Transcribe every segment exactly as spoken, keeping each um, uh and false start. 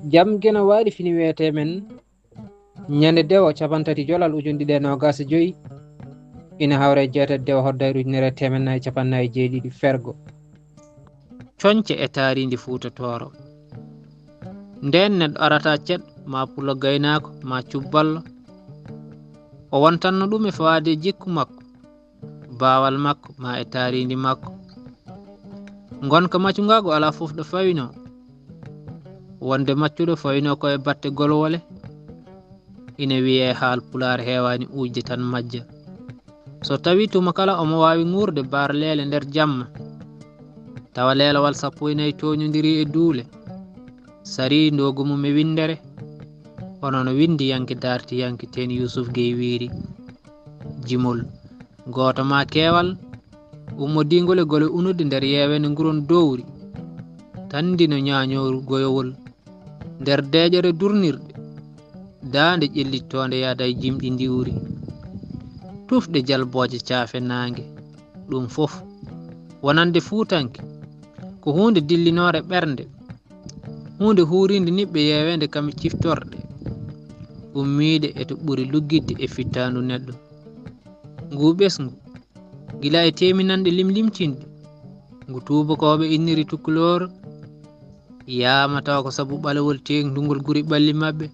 Jam geno waali fini wiyetee men ñande dewo capantati jolal ujunɗiɗi e noogas e joyi, ina hawra e jeetati dewo hoddayru ujunere e teemeɗɗe nayi capannaayi jeeɗiɗi fergo. Coñce e taariindi Fuuta Tooro. Ndeen neɗɗo arata ceɗɗo, ma pullo gaynaako, ma cubballo, o wontanno ɗum e fawaade e jikku makko, baawal makko, ma e taariindi makko. Ngonka maccungaagu alaa fof ɗo fawinoo. Wonde maccuɗo fawinoo ko e batte golwole, ina wiyee haal pulaar heewaani uujde tan majja. So tawii tuma kala omo waawi ŋuurde baar leele nder jamma, tawa leelawal sappo e nayi tooñondirii e duule, sarii ndoogu mum e winndere, hono no winndiyanke daartiyanke Teen Yuusuf Gey wiiri, jimol gooto ma keewal, ummodiingol e gole unude nder yeeweende nguron dowri, tanndino ñaañooru goyowol, nder deeƴere durnirɗe, daande ƴellittoonde yaada e jimɗi ndiwri, tufɗe jalbooje caafe naange, ɗum fof wonande Fuutanke ko huunde dillinoore ɓernde, huunde huuriinde niɓɓe yeeweende kam e ciftorɗe, ummiide e to ɓuri luggitde e fittaandu neɗɗo. Nguu ɓesngu, gila e teeminanɗe limlimtinɗe, ngu tuubakooɓe inniri Tukuloor, yaama tawa ko sabu ɓalewol teeŋtungol guri ɓalli maɓɓe,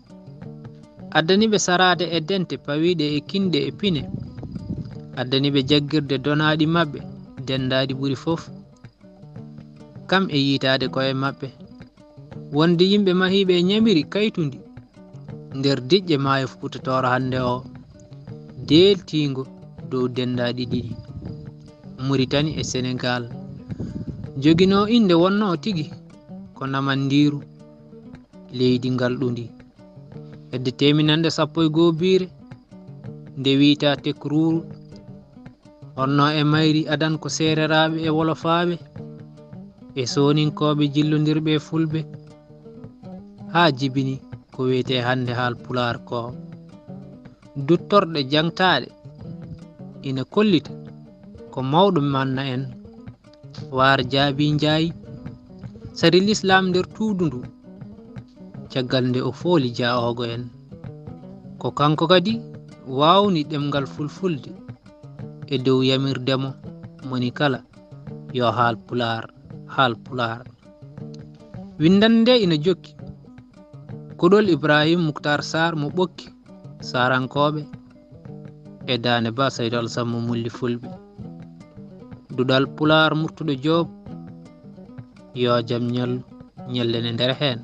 addani ɓe saraade e dente pawiiɗe e kinɗe e pine, addani ɓe jaggirde donaaɗi maɓɓe denndaaɗi ɓuri fof, kam e yiytaade koye maɓɓe. Wonde yimɓe mahiiɓe e ñamiri kaytundi nder diƴƴe maayo Fuuta Tooro hannde o, deeltiingo dow denndaaɗi ɗiɗi, Muritani e Senegaal, joginoo innde wonnoo tigi ko Namandiiru, leydi ngalɗundi. Hedde teeminanɗe sappo e goo biire, nde wiytaa Tekruuru, honno e mayri adan ko seereraaɓe e wolofaaɓe e sooninkooɓe jillondirɓe e fulɓe, haa jibini ko wiyetee hannde haal pulaar ko. Duttorɗe jaŋtaaɗe ina kollita ko mawɗo manna en, waar jaabi njaay, sari lislaam nder tuudu ndu, caggal nde o fooli jaa'oogo en. Ko kanko kadi waawni ɗemngal fulfulde e dow yamirde mo moni kala yo haal pulaar, haal pulaar. Winndannde nde ina jokki. Kuɗol Ibrahim Muktar Sarr mo Ɓokki, Saarankooɓe, e Daande Ba Saydu Alsan mo Mulli Fulɓe. Duɗal Pulaar Murtuɗo Joob, yo jam ñallu, ñallen e nder heen.